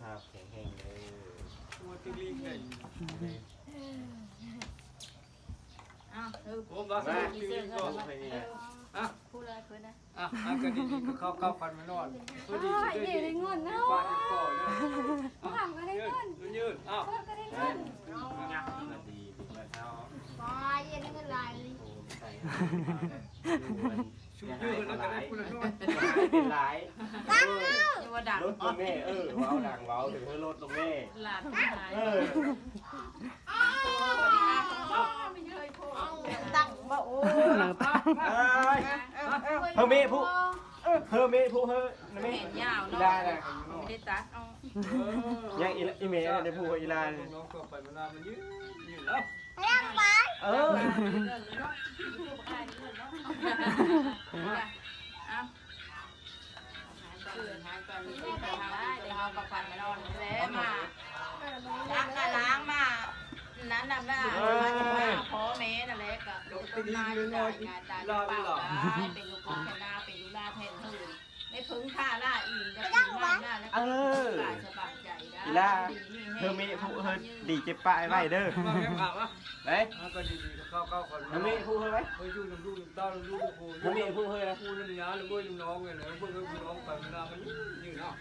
ພາບແຂງແຮງເດີ. ໂອ້ ຕຶກລີກໄດ້. ອ້າວ ເອີ ໂອ້ ວ່າ ມາ ຕຶກລີກກໍ ເອີ ອ່ະ ຜູ້ລາຍເພິ່ນນະ. ອ່ະ ອ່ະ ກໍດີໆ ກໍເຂົ້າ ເຂົ້າກັນມານອນ ພໍດີຊິໄດ້ເງິນເນາະ. ຫວັງກໍໄດ້ເງິນ ຍືດ ຍືດ ອ້າວ ເພິ່ນກໍໄດ້ເງິນ. ໂອ້ຍ ເງິນຫຼາຍ ຊຸມຢູ່ເພິ່ນກໍໄດ້ຜູ້ລະໜ້ອຍ ຫຼາຍ ເອີ ລົດຕົວແມ່ ເອີ ເວົ້າດັງ ເວົ້າເຖິງລົດຕົວແມ່ ຫຼາຍ ເອີ. ຕັ້ງບໍ່ ໂອ້ ເອີ ເຮີເມຜູ້ ເຮີເມຜູ້ ເຮີເມ ແຂນຍາວເນາະ ໄດ້ລະ ບໍ່ໄດ້ຕັດເອົາ. ຍັງອີ ອີເມໄດ້ຜູ້ອີລາ ນ້ອງໆ ຕໍ່ໄປເວລາມັນຍືດ ຍືດເອົາ ເອີ ເອົາ. ເພິ່ນຫາຍກ່ອນ ເຮົາກໍພັດມານອນແລ້ວ ມາລ້າງ ລ້າງມາ ນັ້ນນະ ມາ ເອີ ມາພໍແມ່ນັ້ນແຫຼະ ກໍລົງຕົ້ນໄມ້ໄດ້ ງານຕາຢູ່ເປົ່າໄດ້ ເປັນລູກຄົນຊະນາ ເປັນລູກຫຼານແທນເພິ່ນ ໄດ້ເພິ່ງພາລາອີກ ໄດ້ເພິ່ງພາລາ ເອີ ສະບາຍໃຈໄດ້ ອີລາ ເຮີເມຜູ້ເຮີດີເຈັບປາຍໄວ້ເດີ. ໄປ ເຮົາກໍດີໆ ເຂົ້າໆ ກັນ ເຮີເມຜູ້ເຮີໄວ້ ເຮີຢູ່ນຳລູກນຳເຕົ້າ ນຳລູກນຳຜົວ ເຮີເມຜູ້ເຮີ ຜູ້ນຳຍາ ນຳເອື້ອຍນຳນ້ອງນີ້ແຫຼະ ເບິ່ງເຮີຜູ້ນ້ອງໄປເວລາມັນຍືດເນາະ.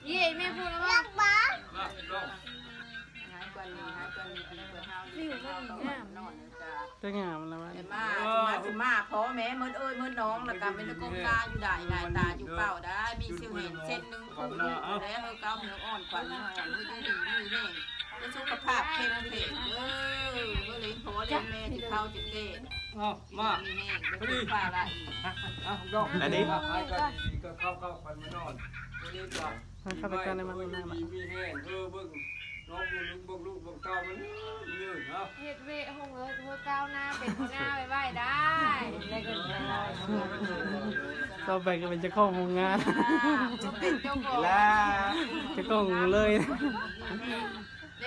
ເອີ ເອີເມຜູ້ລະວ່າ ຫາຍກ່ອນນີ້ ຫາຍກ່ອນນີ້ ດີກວ່າເຮົາ ວິວມັນງາມ ນອນ ຈະງາມລະວ່າ ມາ ມາ ຊິມາ ພໍ່ແມ່ໝົດເອີຍໝົດນ້ອງ ແລ້ວກໍມີແຕ່ກົ້ມໜ້າຢູ່ໄດ້ ໜ້າຕາຢູ່ເປົ່າໄດ້ ມີຊື່ເຫັນເສັ້ນໜຶ່ງ ຜູ້ໜຶ່ງ ແລ້ວເຮົາເກົ່າເຮົາອ່ອນຂວັນເຮົາອ່ອນ ເຮົາຢູ່ດີມີແຮງ ເຮົາສຸຂະພາບເຂັ້ມແຂງເດີ ເຮົາລ້ຽງພໍ່ລ້ຽງແມ່ຊິເຖົ້າຊິແກ່ ເອົາ ມາ ມີແຮງ ບໍ່ຖືກພາລະອີກ ເອົາ ດອກ ອັນນີ້ ຫາຍກ່ອນດີໆ ກໍເຂົ້າໆ ກັນມານອນ ມື້ນີ້ກໍ ເຮົາເຂົ້າໄປກ່ອນໄດ້ບໍ່ ມີແຮງ ເອີ ເບິ່ງ ນ້ອງເບິ່ງລູກເບິ່ງເຕົ້າມັນຍືດເນາະ ເຮັດເວະຫົງເອີຍ ເພື່ອກ້າວໜ້າເປັນຫົວໜ້າໄວໆໄດ້ ຕໍ່ໄປກໍເປັນເຈົ້າຂອງໂຮງງານ ເປັນເຈົ້າຂອງ ເຈົ້າຂອງເລີຍ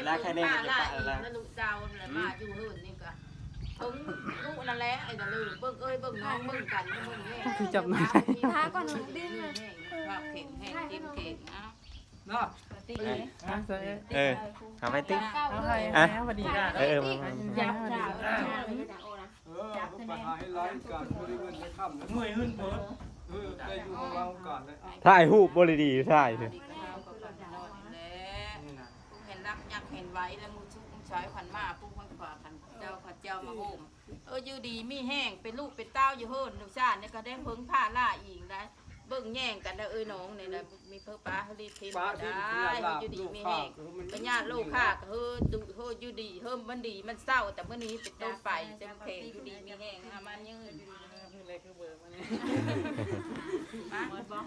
ລາຄາແນນ ລາອີກນະລູກເຕົ້າ ແລ້ວມາຢູ່ເຮືອນນີ້ກໍເບິ່ງລູກນັ້ນແຫຼະ ໄອ້ນະເລີ ເບິ່ງເອີຍເບິ່ງນ້ອງເບິ່ງກັນເບິ່ງແມ່ ຄືຈັບນາຍ ພາກ່ອນ ດຶງ ພາບແຂງແຮງເຂັ້ມແຂງ ເອົາ ເນາະ ເອີ ເອົາໄປຕິ ເອົາໃຫ້ ອ່ະ ພໍດີ ເອີ ມາ ມາ ເອີ ໄປຫາເຮັດລາຍການ ບໍ່ໄດ້ເງິນໄດ້ຄຳ ເມື່ອຍຫື້ນເບີດ ເອີ ໄດ້ຢູ່ຂອງລາວການເລີຍ ຖ່າຍຮູບບໍ່ໄດ້ດີ ຖ່າຍ ເຫັນລັກຍັກເຫັນໄວ ແລ້ວມື້ຊຸກມື້ຊາຍຄັນມາ ປຸກມັນຂວາ ຄັນເຈົ້າ ຄັນເຈົ້າມາໂຮມ ເອີ ຢູ່ດີມີແຮງ ເປັນລູກເປັນເຕົ້າຢູ່ເຮືອນຢູ່ຊານນີ້ ກໍໄດ້ເພິ່ງພາລາອີງໄດ້ ເບິ່ງແຍງກັນເດີ ເອີຍນ້ອງນີ້ນະ ມີເພິ່ງປາເຮີລີດທີມກໍໄດ້ ຢູ່ດີມີແຮງ ພະຍາດໂລຄາກໍເຮີ ເຮີຢູ່ດີ ເຮີມັນດີມັນເຊົາ ແຕ່ມື້ນີ້ເປັນຕົ້ນໄປ ເຂັ້ມແຂງ ຢູ່ດີມີແຮງ ຫາມັນຍືນ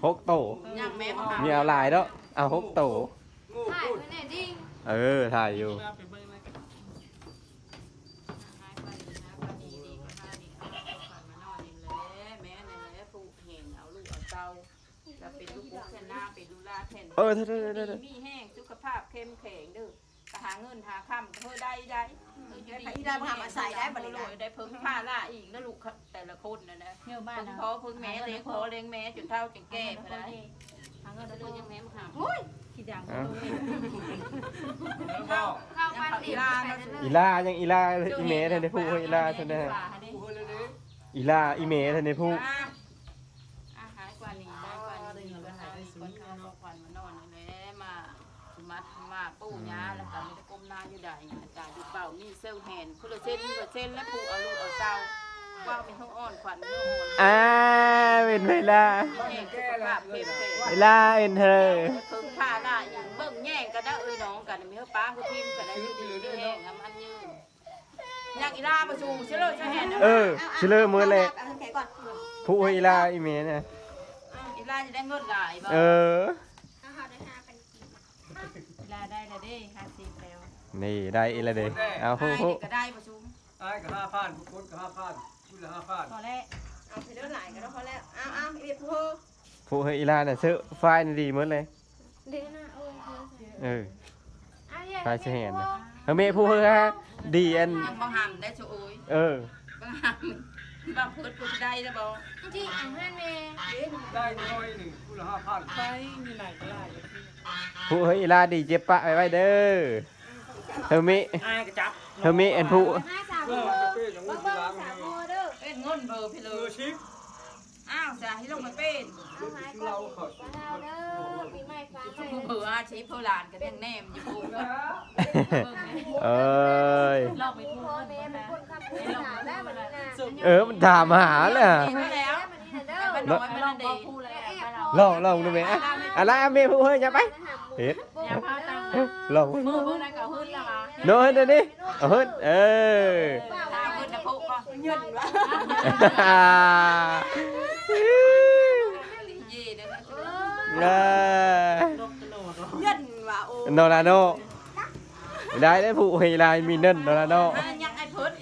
ຫົກໂຕ ຍັງແມ່ນບໍ່ ມີເອົາຫຼາຍເນາະ ເອົາຫົກໂຕ ຖ່າຍໄວ້ແນ່ດິ ເອີ ຖ່າຍຢູ່ ຫາຍໄປ ຫາຍໄປ ດີໆ ກໍມານີ້ ເອົາຂວັນມານອນນີ້ແຫຼະ ແມ່ນີ້ແຫຼະ ຜູ້ເຫັນເອົາລູກເອົາເຕົ້າ ກໍເປັນລູກອົກແທນນາ ເປັນລູກຫຼານແທນ ເອີ ເດີໆໆໆ ມີແຮງ ສຸຂະພາບເຂັ້ມແຂງເດີ ກໍຫາເງິນຫາຄຳກໍເຮີໄດ້ໄດ໋ ເອີ ຢູ່ດີມີແຮງ ໄດ້ເພິ່ງພາລາອີກນະລູກ ແຕ່ລະຄົນນະ ເພິ່ງພໍ່ເພິ່ງແມ່ ລ້ຽງພໍ່ລ້ຽງແມ່ ຈົນເຖົ້າຈົນແກ່ພຸ້ນນະ ຫາເງິນໄດ້ ຍັງແມ່ມາຫາ ໂອ້ຍ ຂີ້ດັງ ເອົາ ເຂົ້າ ເຂົ້າ ອີລາ ອີລາ ຍັງອີລາ ອີແມ່ທັນໄດ້ຮູ້ ອີລາທັນໄດ້ ອີລາ ອີແມ່ທັນໄດ້ຮູ້ ອ່າ ອ່າ ຫາຍກວ່ານີ້ ຫາຍກວ່ານີ້ ເພິ່ນຫາຍໄດ້ສູງເນາະ ຂວັນມານອນນີ້ແຫຼະ ມາ ມາ ມາປູ່ຍ່າ ແລ້ວກໍມີແຕ່ກົ້ມໜ້າຢູ່ໃດ ຕາຢູ່ເປົ່າ ມີເຊວແຮນ ຜູ້ລະເຊັນ ຜູ້ລະເຊັນ ແລະ ຜູ້ເອົາລູກເອົາເຕົ້າ ເວົ້າມີເຮົາອ່ອນຂວັນ ເຮົາອ່ອນ ອ່າ ເປັນເວລາ ມີແຮງສຸຂະພາບເຂັ້ມແຂງ ເວລາເປັນເທີ ເພິ່ງພາລາອີກ ເບິ່ງແຍງກັນເດີ ເອີຍນ້ອງກັນ ມີເຮົາປ້າເຮົາທີມກັນ ຢູ່ດີມີແຮງ ອຳມັນຍືນ ຍັງອີລາບໍ່ສູງ ຊິເລີ ຊິແຮນ ເອີ ຊິເລີໝົດແຫຼະ ຜູ້ອີລາ ອີແມ່ນະ ອີລາຈະໄດ້ເງິນຫຼາຍບໍ່ ເອີ ລາໄດ້ລະເດ້ ຫ້າສິບແລ້ວ ນີ້ໄດ້ອີກລະເດ້ ເອົາ ຜູ້ ຜູ້ ກໍໄດ້ບໍ່ສູງ ອ້າຍກໍຫ້າພັນ ຜູ້ຄົນກໍຫ້າພັນ ຜູ້ລະຫ້າພັນ ພໍແລ້ວ ເອົາໄປເດີ ຫຼາຍກໍພໍແລ້ວ ເອົາ ເອົາ ອີກຜູ້ ຜູ້ເຮີອີລານະ ຊື້ຝ້າຍນີ້ດີໝົດເລີຍ ເດ້ນະ ໂອ້ຍ ເອີ ຝ້າຍຊິແຮນນະ ເຮີແມ່ຜູ້ເຮີຫາດີອັນ ຍັງບໍ່ຫຳໄດ້ຊະໂອຍ ເອີ ບໍ່ຫຳ ບໍ່ເພິດຜູ້ໄດ້ລະບໍ່ ທີ່ອັນຫັ້ນແມ່ ໄດ້ໜ້ອຍໜຶ່ງ ຜູ້ລະຫ້າພັນ ໄປມີຫຼາຍກໍຫຼາຍ ຜູ້ເຮີ້ຍ ອີ່ຫຼ້າດີເຈັບປະໄວໆເດີ. ເຮີເມະ ອ້າຍກໍຈັບ ເຮີເມະ ອັນຜູ້ ເອີ ເບິ່ງສາວເດີ ເປັນເງິນເບີພີເລີ ອ້າວ ສາ ໃຫ້ລົງມາເປັນ ເອົາຫາຍກ່ອນ ເດີ ປີໃໝ່ຟ້າໃໝ່ ເບີຫ້າສິບ ເພິ່ນຫຼານກໍຍັງແນມຢູ່ ເອີຍ ລອງໄປ ພໍ່ແມ່ມັນຄົນຄຳຜູ້ສາວແລ້ວບັດນີ້ນະ ເອີ ມັນຖາມຫາແລ້ວ ເອີ ມັນນ້ອຍມັນເດ ລອງ ລອງດູແມ່ ອະ ອະລະ ແມ່ຜູ້ເຮີ້ຍ ຢ່າໄປ ເຮັດ ຢ່າພາຕັ້ງ ລອງ ມືເບິ່ງໄດ້ກໍຫຶດລະຫວາ ໂນ ເຮັດອັນນີ້ ເອົາເຮີດ ເອີ ເອີ ເອົາເຮີດນະໂພະກໍ ເງິນວະ ເອີ ເງິນວະ ໂອ້ ໂນລາໂນ ໄດ້ ໄດ້ຜູ້ເຮີ້ຍລາຍມີເງິນໂນລາໂນ ຍັງໄອ້ເພີດ ເ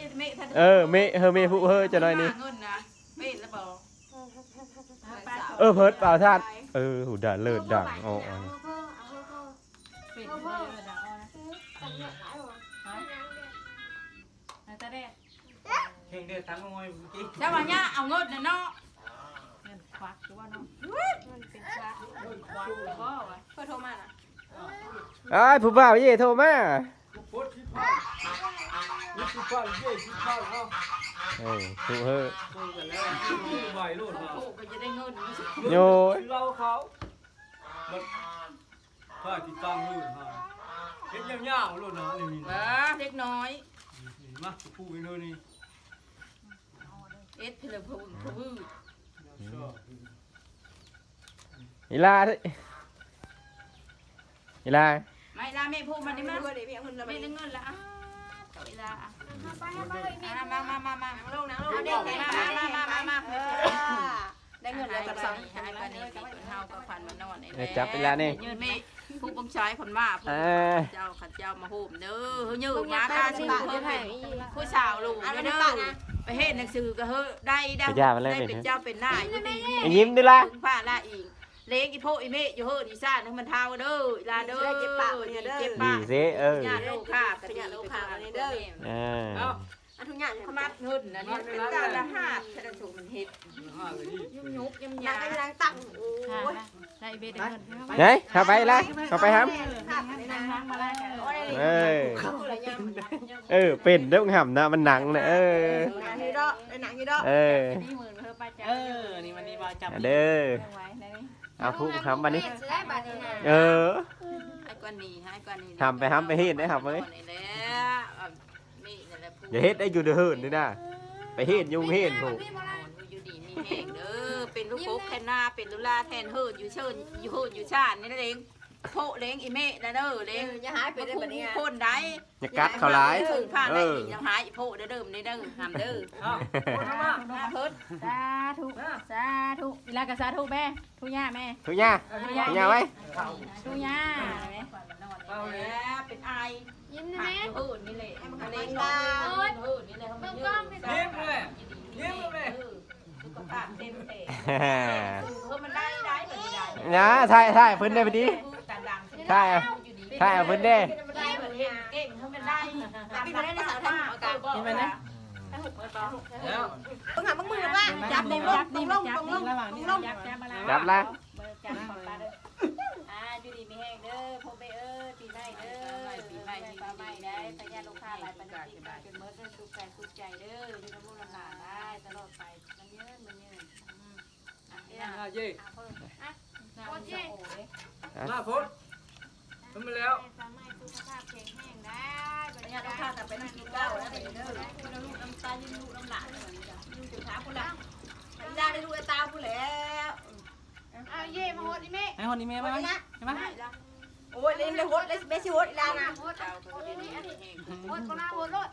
ອີ ເມ ເຮີເມຜູ້ເຮີ້ຍ ຈັກໜ້ອຍນີ້ ເງິນນະ ເປັນລະບໍ່ ເອີ ເພີດປາວທາດ ເອີ ຫູດາເລີດດັງ ໂອ້ ເປັນເລີດດັງ ເອົານະ ເອົາຕາແດດ ເຄັ່ງເດ ຕັ້ງງອຍເມື່ອກີ້ ຊາວາຍາ ເອົາເງິນນະເນາະ ເງິນຄວັກຄືວ່າເນາະ ເງິນເປັນຄວັກ ເງິນຄວັກບໍ່ວະ ເພິ່ນໂທມານະ ອ້າຍ ຜູ້ບ່າວເຢໂທມາ ໂພດສິບພັນ ມີສິບພັນ ເຢ ສິບພັນ ເອົາ ເອີ ຜູ້ເຮີ້ຍ ໂອ້ ກໍແລ້ວ ໃບໂລດ ໂອ້ ກໍຈະໄດ້ເງິນ ໂອ້ຍ ເຫຼົ້າເຂົາ ບັດ ຂ້າຊິຕັ້ງເຮີດໃຫ້ ເຮັດຍາວໆໂລດນະ ນີ້ ເອີ ເດັກນ້ອຍ ມາ ຜູ້ເຮີ້ຍນີ້ ເອັດເທື່ອລະຜູ້ ຜູ້ວືດ ອີ່ຫຼ້າ ອີ່ຫຼ້າ ມາ ອີ່ຫຼ້າ ແມ່ຜູ້ມານີ້ມາ ແມ່ໄດ້ເງິນລະ ອ້າ ເຈົ້າ ອີ່ຫຼ້າ ອ່ະ ມາ ມາ ມາ ມາ ມາ ນັ່ງລົງ ນັ່ງລົງ ເອົາເດັກ ມາ ມາ ມາ ມາ ມາ ເອີ ໄດ້ເງິນແລ້ວກໍສັ່ງ ໃຫ້ປານນີ້ ເຮົາກໍພັນມານອນນີ້ແຫຼະ ຈັບອີ່ຫຼ້ານີ້ ແມ່ ຜູ້ບັງຊາຍຄົນມາ ເອີ ເຈົ້າ ເຂົາເຈົ້າມາໂຮມເດີ ເຮີຍມາການຊື່ເຮີຍ ຜູ້ສາວຫຼູເດີ ໄປເຮັດໜັງສືກໍເຮີຍ ໄດ້ ໄດ້ ໄດ້ເປັນເຈົ້າເປັນນາຍ ຢູ່ດີມີແຮງ ຍິ້ມເດີລະ ພາລະອີກ ເລງອີໂພອີເມະຢູ່ເຮີຍ ອີສານໃຫ້ມັນເຖົ້າເດີ ອີ່ຫຼ້າເດີ ເຈັບປາກເດີ ເຈັບປາກ ດີເຊ ເອີ ຍາໂລຄາ ກະຍາໂລຄາເດີ ເອີ ເອົາ ອັນທຸກຢ່າງຂະມັດເງິນ ອັນນີ້ເປັນຕາລະຫາບ ທະລະໂສມັນເຮັດ ຍຸບໆ ຍຳໆ ນັ່ງຕັ້ງ ໂອ້ຍ ໄດ້ເວດເງິນ ໄດ້ ເຂົ້າໄປລະ ເຂົ້າໄປຫຳ ເອີ ເອີ ເປັນເດີ້ຫຳນະ ມັນນັ່ງນະ ເອີ ນັ່ງຢູ່ດອກ ໄດ້ນັ່ງຢູ່ດອກ ເອີ ເອີ ນີ້ມັນນີ້ວ່າຈັບເດີ ເອົາຜູ້ຫຳບັດນີ້ ເອີ ໃຫ້ກ່ອນນີ້ ໃຫ້ກ່ອນນີ້ ຫຳໄປ ຫຳໄປເຮັດໄດ້ຫຳເອີຍ ນີ້ແຫຼະ ນີ້ນັ້ນແຫຼະ ຢ່າເຮັດໄດ້ຢູ່ເດີເຮີນນີ້ນະ ໄປເຮັດຢູ່ເຮັດພຸ້ນ ຢູ່ດີມີແຮງເດີ ເປັນລູກກົກແທນນາ ເປັນລູກຫຼ້າແທນເຮີນ ຢູ່ເຊີນ ຢູ່ເຮີນຢູ່ຊານນີ້ລະເອງ ໂພະເລງອີເມະນະເດີ ເລງ ເອີ ຢ່າຫາຍໄປເດີບັດນີ້ ຄົນໃດ ຢ່າກັດເຂົາຫຼາຍ ເອີ ຢ່າຫາຍອີໂພະເດີ ເດີ ເດີ ຫຳເດີ ເອົາ ເພິດ ສາທຸ ສາທຸ ອີ່ຫຼ້າກໍສາທຸແມ່ ທຸຍ່າແມ່ ທຸຍ່າ ທຸຍ່າໄວ້ ທຸຍ່າແມ່ ເອົາແລ້ວ ເປັນອາຍ ຍິ້ມນະແມ່ ຢູ່ເຮີນນີ້ແຫຼະ ເລງເຮີນນີ້ແຫຼະ ຍິ້ມແມ່ ຍິ້ມແມ່ ສຸຂະພາບເຕັມແຂງ ເອີ ມັນໄດ້ ໄດ້ ໄດ້ ນະ ຖ່າຍ ຖ່າຍເພິ່ນໄດ້ພໍດີ ຖ່າຍ ຖ່າຍເອົາເພິ່ນເດ້ ເກັ່ງ ເຮົາມັນໄດ້ ເປັນໄດ້ໃນສາວໄທ ເອົາການ ເຫັນໄໝນະ ແລ້ວ ເບິ່ງຫາເບິ່ງມືລະວ່າ ຈັບນີ້ ຈັບນີ້ ຈັບນີ້ ລະຫວ່າງນີ້ ຈັບ ຈັບລະ ຈັບລະ ອ່າ ຢູ່ດີມີແຮງເດີ ພໍ່ແມ່ເອີຍ ປີໃໝ່ເດີ ປີໃໝ່ ປີໃໝ່ ໄດ້ພະຍາດໂລຄາຫຼາຍປານໃດ ປີໃໝ່ຈົນໝົດ ສຸກກາຍສຸກໃຈເດີ ຢູ່ນຳລູກນຳຫຼານໄດ້ຕະຫຼອດໄປ ມັນຍືນ ມັນຍືນ ອືມ ອ່າ ເຢ້ ອ່າ ໂອເຄ ອ່າ ມາໂພດ ຂຶ້ນມາແລ້ວ ສາວໃໝ່ສຸຂະພາບແຂງແຮງໄດ້ ບັດນີ້ ພະຍາດໂລຄາກັບໄປນຳຄືເກົ່າແລ້ວ ເດີ ຢູ່ນຳລູກນຳຕາ ຢູ່ນຳລູກນຳຫຼານ ຢູ່ຈົນຖາພຸ້ນລະ ອີ່ຫຼ້າໄດ້ລູກໄດ້ຕາພຸ້ນແລ້ວ ເອົາເຢ້ ມາໂຫດອີ່ແມ່ ໃຫ້ໂຫດອີ່ແມ່ມາ ມາ ມາ ໂອ້ຍ ເລັງໄດ້ໂຫດ ເລັງ ແມ່ຊິໂຫດອີ່ຫຼ້ານະ ໂຫດ ໂຫດ ໂຫດ ບໍ່ມາໂຫດໂລດ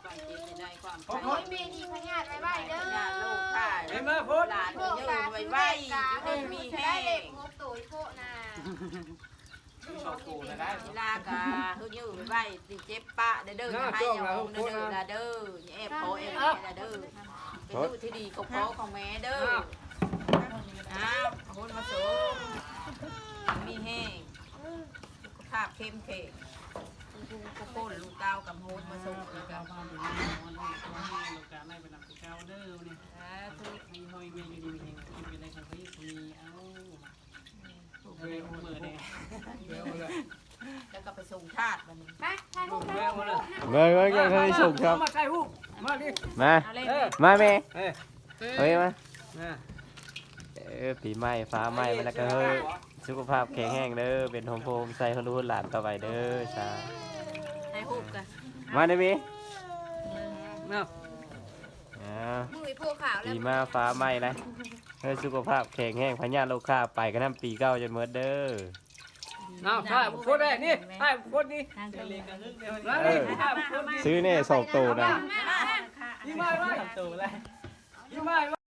ໂອ້ຍ ແມ່ນີ້ພະຍາດໄວໆເດີ ເຮັນບໍ່ໂພດ ຫຼານເດີໄວໆ ຢູ່ດີມີແຮງ ໂຕອີໂພະນະ ສອງໂຕນະໄດ້ ອີ່ຫຼ້າກະເຮີຍໄວໆ ຊິເຈັບປະເດີ ຢ່າໃຫ້ຢ່າຮ້ອງເດີ ລະເດີ ຢ່າແອບພໍແອບແມ່ລະເດີ ເປັນລູກທີ່ດີຂອງພໍ່ຂອງແມ່ເດີ ອ້າວ ໂຫດມາສົງ ມີແຮງ ສຸຂະພາບເຂັ້ມແຂງ ຜູ້ຄົນລູກເຕົ້າກຳໂຫດມາສົງ ແລ້ວກະ ສາທຸ ມີຫ້ອຍແມ່ຢູ່ດີມີແຮງ ເປັນໄດ້ຂອງເພິ່ນ ມີເອົາ ໂອ້ ແລ້ວກໍໄປສົ່ງທາດບັດນີ້ ໄປຖ່າຍຮູບ ຖ່າຍຮູບ ເບິ່ງໆ ຍັງທັນໄດ້ສົ່ງ ເອົາ ຄັບ ມາຖ່າຍຮູບ ມາດິ ມາ ເອົາເລີຍ ເອີ ມາແມ່ ເອີ ເອົາມາ ມາ ເອີ ປີໃໝ່ຟ້າໃໝ່ ເອີ ມາແລ້ວກໍ ເຊີນ ເຮີ້ ສຸຂະພາບແຂງແຮງເດີ ເປັນໂຮມໂພໂຮມໄຊໃຫ້ລູກໃຫ້ຫຼານຕໍ່ໄປເດີ ສາ ຖ່າຍຮູບກັນ ມາເດີເມ ເອົາ ອ່າ ມື້ໂພຂາວແລ້ວ ປີມາຟ້າໃໝ່ແລ້ວ ເຮີ້ ສຸຂະພາບແຂງແຮງ ພະຍາດໂລຄາໄປກະນຳປີເກົ່າຈົນໝົດເດີ ເອົາ ຖ່າຍຄົນແລກນີ້ ຖ່າຍຄົນນີ້ ເອີ ຊື້ແນ່ສອງໂຕນະ ຍິງມາ ຍິງມາ ສອງໂຕແລ້ວ ຍິງມາ